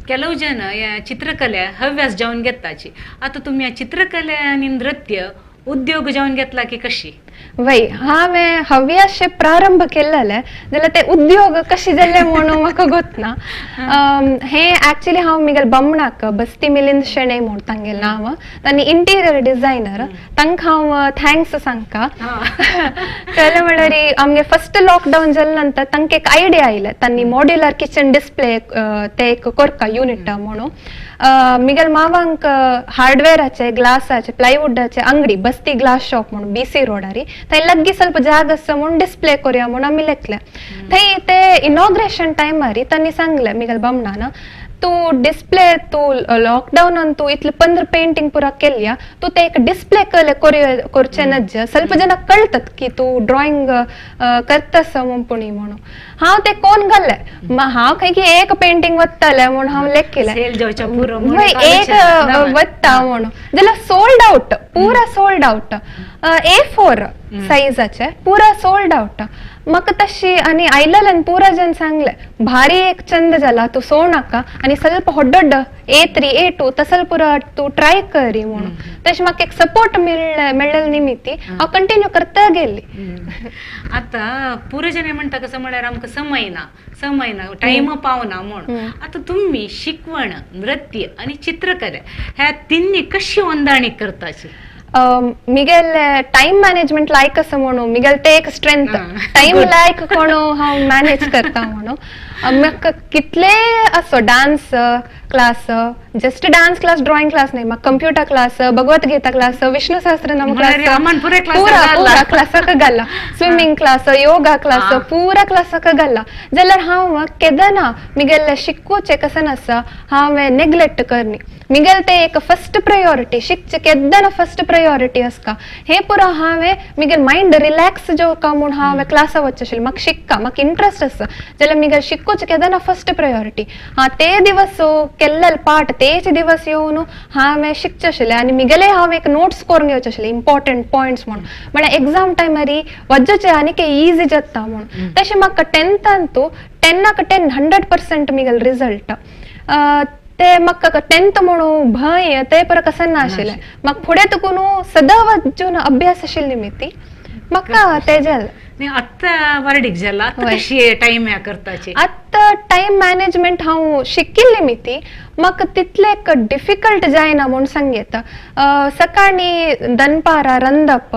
ಕೆಲವು ಜನ चित्रकले हव्यास जावन घेताची, आतां तुमी चित्रकले आनी नृत्य उद्योग जावन घेतला की कशी? वय, हांवें हव्यासे प्रारंभ केल्लें जाल्यार ते उद्योग कशें जाल्ले म्हणून म्हाका गोतना. हे एक्चुअली हांव मिगेल बमणाक बस्ती मिलिंद शेणै म्हूण तांगेलें नांव, तांणी इंटिरियर डिझायनर, तांकां हांव thanks सांगता. कळ्ळें म्हळ्यार आमगे फर्स्ट लॉकडावन जाले नंतर तांकां एक आयडिया आयलें, तांणी मॉड्युलर किचन डिस्प्ले ते एक करका युनिट म्हणून. मिगेल मावांक हार्डवेराचे, ग्लासाचे, प्लायवुडाचे अंगडी बस्ती ग्लास शॉप म्हणून BC रोडारी, थंय लग्गी ಸ್ವಲ್ಪ जाग आसा म्हणून डिस्प्ले करूया म्हणून आमी लेखले. थंय ते इनॉग्रेशन टायमार तांणी सांगलें मिगेल बमणान, तूं डिस्प्ले तूं लॉकडावनान तूं इतले 15 पेंटींग पुरा केल्या, तूं ते एक डिस्प्ले केले करचें नज्ज, ಸ್ವಲ್ಪ जनाक कळतात की तूं ड्रॉइंग करतास म्हणून म्हणून. हांव ते कोण घाल्लें, हांव खंय की एक पेंटींग वत्तालें म्हूण हांव लेखिलें सेल जावच्या पुरो एक वत्ता म्हणून, जाल्यार सोल्ड आवट. पुरा सोल्ड आउट A4 सायजाचे पुरा सोल्ड आउट. म्हाका तशी आनी आयलेल्यान पुरा जन सांगले भारी एक चंद जाला तूं सोड नाका आनी ಸ್ವಲ್ಪ ಹೊಡ್ಡೊಡ್ಡ A3 A2 तसल पुरा तूं ट्राय करी म्हणून. तशें म्हाका एक सपोर्ट मेळ्ळें निमित्ती हांव कंटिन्यू करता गेली. आतां पुरो जन म्हणटा कसं म्हळ्यार आमकां समय ना, समय ना, टायम पावना म्हूण. आतां तुमी शिकवण, नृत्य आनी चित्रकला ह्या तिन्नी कशी होंदाणी करताची? मिगेल टाइम मॅनेजमेंट लायक आसा म्हणून मिगेल ते एक स्ट्रेंथ, टायम लायक कोण हांव मॅनेज करता म्हणून. म्हाका कितले असो dance class, just dance class, drawing class न्ही, म्हाका computer class, Bhagavad Gita class, Vishnu Sahasranama class, पुरा क्लासाक घाला, स्विमींग क्लास, योगा क्लास, पुरा क्लासाक घाला. जाल्यार हांव केदना मिगेल शिकूचें कशें आसा हांवें नेग्लेक्ट करनी. मिगेल ते एक फर्स्ट प्रायोरिटी, शिकचें केदना फर्स्ट प्रायोरिटी आसता. हे पुरा हांवें मिगेल मायंड रिलॅक्स जावका म्हूण हांवें क्लासा वचचें आशिल्लें. म्हाका शिकका, म्हाका इंट्रस्ट आसा जाल्यार मिगेल शिकूचें केदना फर्स्ट प्रायोरिटी. हां ते दिवस केल्ले पाठ तेच दिवस येवन हांवें शिकचें आशिल्लें आनी मिगेले हांव एक नोट्स करून घेवचें आशिल्लें इम्पॉर्टंट पॉयंट्स म्हणून, म्हळ्यार एग्जाम टायमार वचचें आनी इजी जाता म्हणून. तशें म्हाका टेंथांतू 10 10 100% मिगेल रिजल्ट. ते म्हाका टेंथ म्हणून भंय ते परत कशें ना आशिल्लें. म्हाका फुडें तुकून सदां वचून अभ्यास आशिल्ले निमित्ती म्हाका तें जालें. आतां वार्डीक जाला, आतां कशी टायम ह्या करताची? आतां टायम मॅनेजमेंट हांव शिकिल्लें निमित्ती म्हाका तितलें एक डिफिकल्ट जायना म्हूण सांगता. सकाळीं दनपारां रंदप,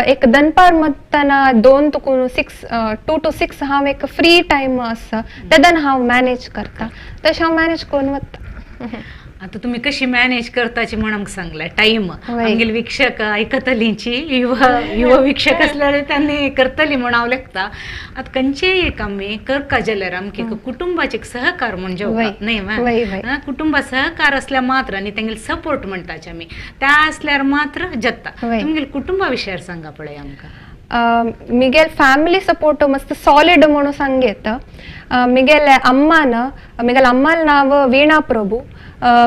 एक दनपार म्हणतना 2 to 6, 2 to 6 हांव एक फ्री टायम आसा तेदन हांव मॅनेज करता. तशें हांव मॅनेज करून वता. आतां तुमी कशी मॅनेज करताची म्हूण आमकां सांगलें टायम. आमगेले वीक्षक आयकतलींची युवा वीक्षक आसल्यार तांणी करतली म्हूण हांव लेखता. आतां खंयचेय एक आमी करका जाल्यार आमकां एक कुटुंबाचे सहकार म्हूण जेवता न्ही, कुटुंबा सहकार आसल्यार मात्र आनी तेंगेले सपोर्ट म्हणटाचे आमी त्या आसल्यार मात्र जाता. तुमगेले कुटुंबा विशयार सांगा पळय आमकां. मिगेल फॅमिली सपोर्ट मस्त सॉलिड म्हणून सांगेत. मिगेले अम्मान, मिगेल अम्माल नाव वीणा प्रभू,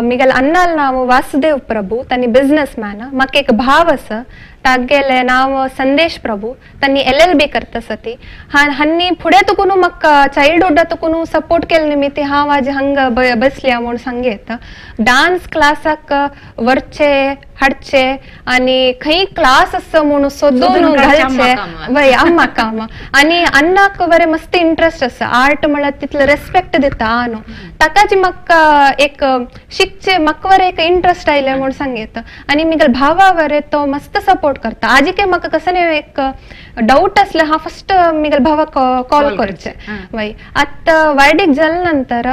मिगेल अन्नाल नाव वासुदेव प्रभू, तांणी बिझनेस मॅन. म्हाका एक भाव आसा तागेलें नाव संदेश प्रभू, तांणी LLB करता सती. हांनी फुडें तुकून म्हाका चायल्डहुडा तुकून सपोर्ट केले निमित्ती हांव आज हांगा बसल्या म्हूण सांगेत. डान्स क्लासाक व्हरचे हाडचे आनी खंय क्लास आसा म्हणून सोदून घालचे वय अम्मा काम. आनी अन्नाक बरें मस्त इंट्रस्ट आसा, आर्ट म्हळ्यार तितलो रेस्पेक्ट दिता न्हू, ताका जी म्हाका एक शिकचे म्हाका बरें एक इंट्रस्ट आयलें म्हूण सांगेत. आनी मिगेल भावा बरें तो मस्त सपोर्ट करता. आजिके म्हाका कसं एक डाऊट असलं हा फर्स्ट मिगल भावाक कॉल करचे वय. आतां वार्डीक जाले नंतर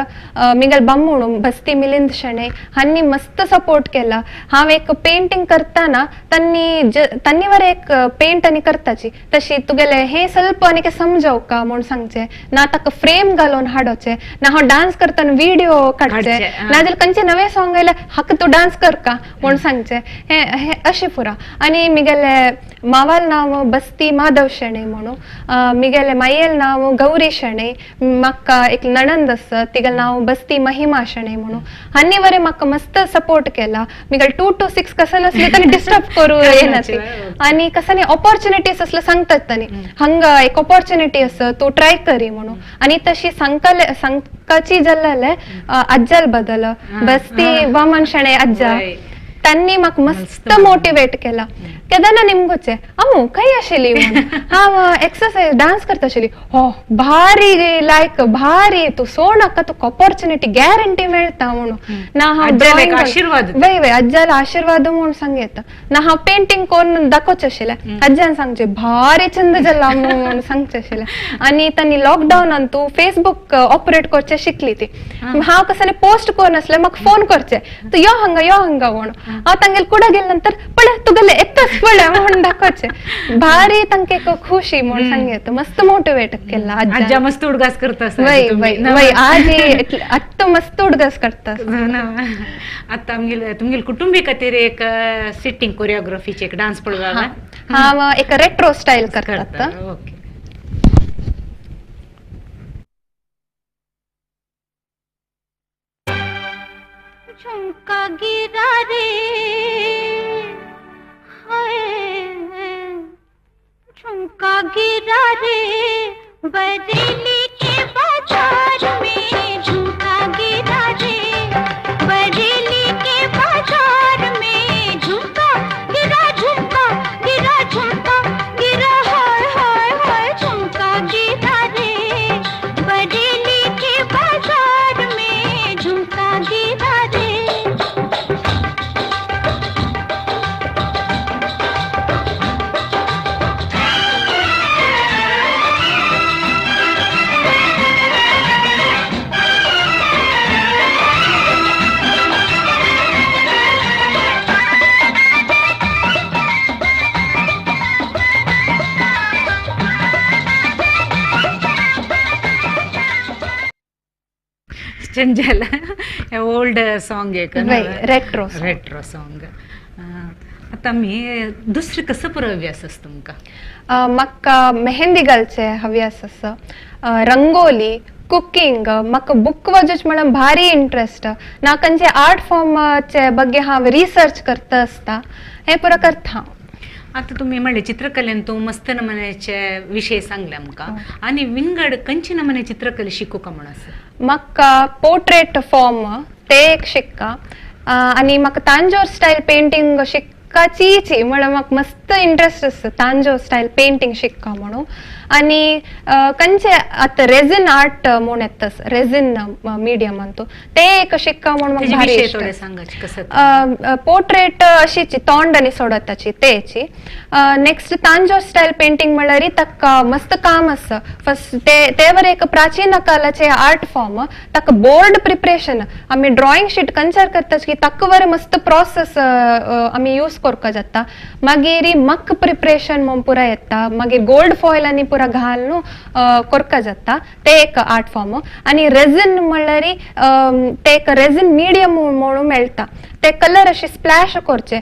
मिगल बामूण बस्ती मिलिंद शणै हांणी मस्त सपोर्ट केला. हांव एक पेंटिंग करताना तांणी तांणी वर एक पेंट आनी करताची तशी तुगेले हे ಸ್ವಲ್ಪ आनी समजावका म्हूण सांगचे ना, ताका फ्रेम घालून हाडोचे ना, हांव डान्स करतना व्हिडिओ काडचे ना जाल्यार खंयचे नवे सॉंग आयल्यार हाका तूं डान्स करका म्हूण सांगचे. हे हे अशें पुरा. आनी मिगेले मावाल नाव बस्ती माधव शणै म्हणून, मिगेले मायेल नाव गौरी शणै, म्हाका एक नणंद आसा तिगेलें नाव बस्ती महिमा शणै म्हणून. हांणी बरें म्हाका मस्त सपोर्ट केला. मिगेल 2 to 6 कसं नासले तांणी डिस्टर्ब करूं येना ती. आनी कसं ऑपॉर्च्युनिटीज असले सांगतात तांणी, हांगा एक ऑपॉर्च्युनिटी आसा तूं ट्राय करी म्हणून. आनी तशी सांगकाले सांगकाची जाल्ले आज्जाल बदल बस्ती वामन शणै आज्जा तांणी म्हाका मस्त मोटिवेट केला. केदना निमगोचे अमू खंय आशिल्ली म्हणून हांव एक्सरसाइज डान्स करता आशिल्ली, हो भारी लायक भारी तूं सोड नाका, तुका ऑपॉर्च्युनिटी गॅरंटी मेळटा म्हणून. ना हांव ड्रॉइंग आशिर्वाद वय वय आज्जाल आशिर्वाद म्हणून सांगता. ना हांव पेंटिंग करून दाखोवचें आशिल्लें, आज्जान सांगचें भारी चंद जाला म्हणून सांगचें आशिल्लें. आनी तांणी लॉकडावनान तूं फेसबूक ऑपरेट करचें शिकली ती. हांव कसले पोस्ट करून आसलें म्हाका फोन करचें तूं यो हांगा यो हांगा म्हणून. हांव तांगेले कुडा गेले नंतर पळय तुगेले येताच पळय म्हणून दाखोवचें. भारी तांकां एक खुशी म्हणून सांगता. मस्त मोटिवेट केला आज्जा. मस्त उडगास करता वय वय वय आजी आत्तां मस्त उडगास करता. आतां आमगेले तुमगेले कुटुंबी खातीर एक सिटींग कोरियोग्राफीचे एक डान्स पळोवया. हांव एक रेट्रो स्टायल करता. ओके. झुमका गिरा रे झुमका गिरा रे बरेली के बाजार में, झुमका गिरा रे बरेली के बाजार में, झुमका गिरा, झुमका गिरा, झुमका गिरा, हाय हाय हाय, झुमका गिरा रे बरेली के बाजार में, झुमका गिरा रे। चंचल ओल्ड सॉंग एक वय, रेट्रो song. Retro song. आतां आमी दुसरें कसो पुरो अभ्यास आसा तुमकां? म्हाका मेहंदी घालचे हव्यास आसा, रंगोली, कुकिंग, म्हाका बुक वाचूच म्हळ्यार भारी इंट्रस्ट ना. खंयचे आर्ट फॉर्माचे ಬಗ್ಗೆ हांव रिसर्च करता आसता, हें पुरो करता हांव. आतां तुमी म्हणलें चित्रकलेन तूं मस्त नमुन्याचे विशय सांगले आमकां, आनी विंगड खंयचे नमुने चित्रकला शिकूका म्हूण आसा? म्हाका पोर्ट्रेट फॉर्म ते एक शिक्का, आनी म्हाका तांजोर स्टायल पेंटींग शिक्काचीची म्हळ्यार म्हाका मस्त इंट्रस्ट आसा तांजोर स्टायल पेंटींग शिक्का म्हणून. आनी खंयचे आतां रेझिन आर्ट म्हूण येता, रेझिन मिडियम अंतू ते एक शिक्का म्हूण म्हाका तेजे भारी विशय इश्ट थोडे आसा. सांगाचे कसं? पोर्ट्रेट अशीची तोंड आनी सोडताची तेची. नेक्स्ट तांजोर स्टायल पेंटींग म्हणल्यार ताका मस्त काम आसा. फर्स्ट ते तेवर एक प्राचीन कालाचे आर्ट फॉर्म, ताका बोर्ड प्रिपरेशन आमी ड्रॉइंग शीट खंयच्यार करता की ताका बरें मस्त प्रोसेस आमी यूज करपा जाता. मागीर मक प्रिपरेशन म्हूण पुरा येता, मागीर गोल्ड फॉयल आनी पुरा घालून करपा जाता, ते एक आर्ट फॉर्म. आनी रेझिन म्हणल्यार ते एक रेझिन मिडियम म्हणून मेळटा, ते कलर अशे स्प्लॅश करचे,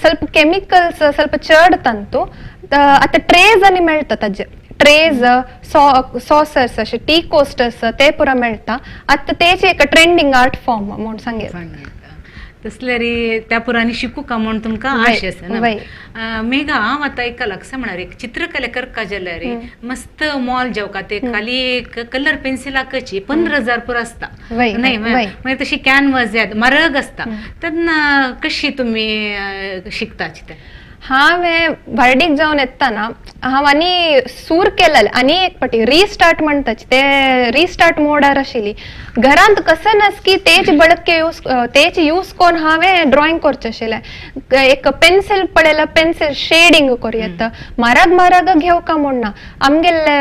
ಸ್ವಲ್ಪ ಕೆಮಿಕಲ್ಸ್ ಸ್ವಲ್ಪ ಚಡ್ ತಂತು. आतां ट्रेज आनी मेळटा, ताजे ट्रेज, सॉसर्स, अशे टी कोस्टर्स ते पुरा मेळटा. आतां तेचे एक ट्रेंडींग आर्ट फॉर्म म्हूण सांगें. तसल्यारी त्या पुरांनी शिकूका म्हूण तुमकां वय, आश आसा ना? वय. मेघा, हांव आतां आयकलां कशें म्हळ्यार एक चित्रकला करका जाल्यार मस्त मॉल जेवका ते खाली एक कलर पेन्सिलाकची 15,000 पुरो आसता वय, न्हय? वय. मागीर तशी कॅनवास येता, म्हारग आसता, तेन्ना कशी तुमी शिकताची ते? हांवें वर्डीक जावन येतना हांव आनी सूर केलेले आनी एक पाटी रिस्टार्ट म्हणटाची ते रिस्टार्ट मोडार आशिल्ली. घरांत कशें नास की तेच बळके यूज, तेच यूज करून हांवें ड्रॉइंग करचें आशिल्लें. एक पेन्सिल पळयल्यार पेन्सिल शेडिंग करूं येता, म्हारग म्हारग घेवका म्हूण ना. आमगेले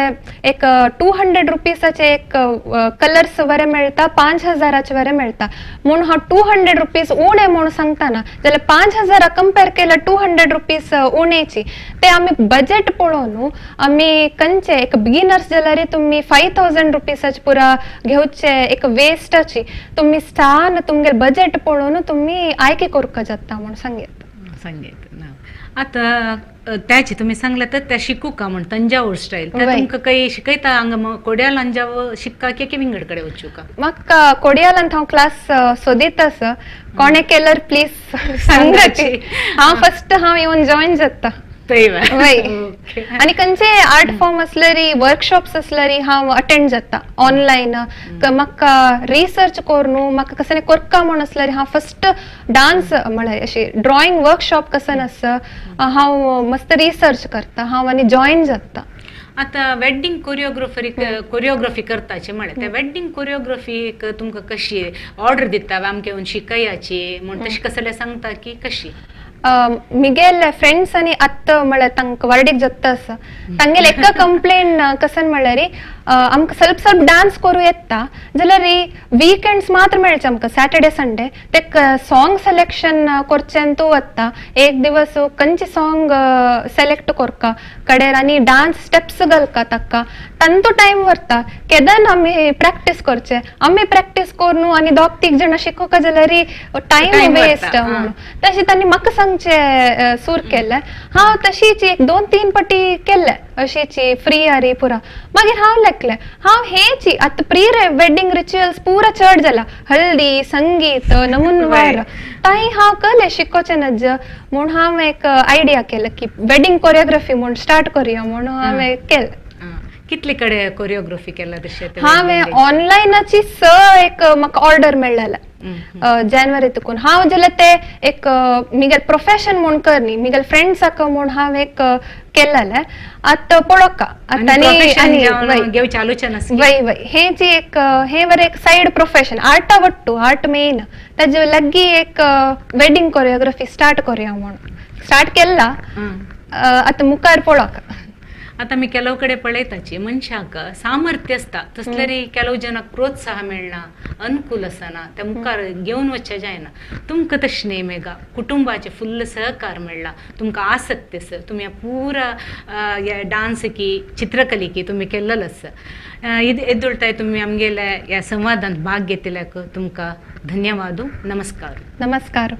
एक 200 रुपीसाचे एक कलर्स बरे मेळटा, 5,000 बरे मेळटा, म्हूण हांव 200 रुपीज उणें म्हूण सांगतना जाल्यार 5,000 कंपेर केल्यार 200 रुपीज उणेची. ते आमी बजेट पळोवन न्हू आमी खंयचे एक बिगिनर्स जाल्यार तुमी 5,000 रुपीसाचे पुरा घेवचे एक वेस्टाची. तुमी सान तुमगे बजेट पळोवन तुमी आयके करपाक जाता म्हूण सांगेत. सांगेत ना. आतां त्याची तुमी सांगले तर त्या शिकूका म्हण तंजावूर स्टायल त्या वय. तुमकां काही शिकयता हांगा कोड्याल अंजाव शिक्का की विंगड कडेन वचूका? म्हाका कोडियालांत हांव क्लास सोदीत आसा, कोणें केल्यार प्लीज सांगाची. हांव फर्स्ट हांव येवन जॉयन जाता. थंय? वय. आनी खंयचे आर्ट फॉर्म आसल्यारी वर्कशॉप्स आसल्यारी हांव अटेंड जाता ऑनलायन. म्हाका रिसर्च करून म्हाका कशें करका म्हूण आसल्यार हांव फर्स्ट डान्स म्हळ्यार अशी ड्रॉइंग वर्कशॉप कशें आसा हांव मस्त रिसर्च करता हांव आनी जॉयन जाता. आतां वेडिंग कोरियोग्राफरीक कोरियोग्राफी करताचे म्हळ्यार त्या वेडिंग कोरियोग्राफीक तुमकां कशी ऑर्डर दिता आमकां येवन शिकयाची म्हूण तशें कसलें सांगता की कशी? मिगेले फ्रेंड्स आनी आत्तां म्हळ्यार तांकां वर्डीक जाता आसा तांगेले एका कंप्लेन कसन म्हळ्यार आमकां ಸ್ವಲ್ಪ ಸ್ವಲ್ಪ डान्स करूं येता जाल्यार वीकेंड्स मात्र मेळचे आमकां, सॅटर्डे संडे. ते सॉंग सिलेक्शन करचें वता, एक दिवस खंयचे सॉंग सिलेक्ट करका कडेर आनी डान्स स्टेप्स घालका ताका तांचो टायम व्हरता. केदन आमी प्रॅक्टीस करचे, आमी प्रॅक्टीस करून आनी दोग तीग जाणां शिकोवका जाल्यार टायम Time waste वता, म्हणून तशें तांणी म्हाका सांगचें सूर केल्लें. हांव तशीच एक 2-3 पटी केल्ले अशीच फ्री आरी पुरा. मागीर हांव लायक एकले हांव हेची आतां प्री वेडिंग रिच्युअल्स पुरा चड जाला, हळदी संगीत नमुनवार ताई हांव कले शिकोचें नज म्हूण हांव एक आयडिया केलं की वेडिंग कोरियोग्राफी म्हूण स्टार्ट करूया म्हूण हांवें केलें. कितले कडेन कोरियोग्राफी केला तशें? हांवें ऑनलायनाची स एक म्हाका ऑर्डर मेळ्ळेलें जानेवारी तुकून. हांव जाल्यार ते एक मिगेल प्रोफेशन म्हूण करनी, मिगेल फ्रेंड्साक म्हूण हांव एक केल्लेलें. आतां पळोवका आनी घेवचे आलोचना आसली. वय वय हेची एक हे बरें एक सायड प्रोफेशन आर्टा वट्टू आर्ट मेन ताजे लागीं एक वेडिंग कोरियोग्राफी स्टार्ट करूया म्हूण स्टार्ट केला. आतां मुखार पळोवका. आतां आमी ಕೆಲವು कडेन पळयताची मनशाक सामर्थ्य आसता तसलेरी ಕೆಲವು जनाक प्रोत्साह मेळना, अनुकूल आसना, त्या मुखार घेवन वचचें जायना. तुमकां तशें न्ही मेघा, कुटुंबाचें फुल्ल सहकार मेळ्ळा, तुमकां आसक्ती आसा, तुमी पुरा ह्या डांस की चित्रकले की तुमी केल्लेलो आसा. येदुळताय तुमी आमगेल्या ह्या संवादांत भाग घेतिल्ल्याक तुमकां धन्यवाद. नमस्कार. नमस्कार.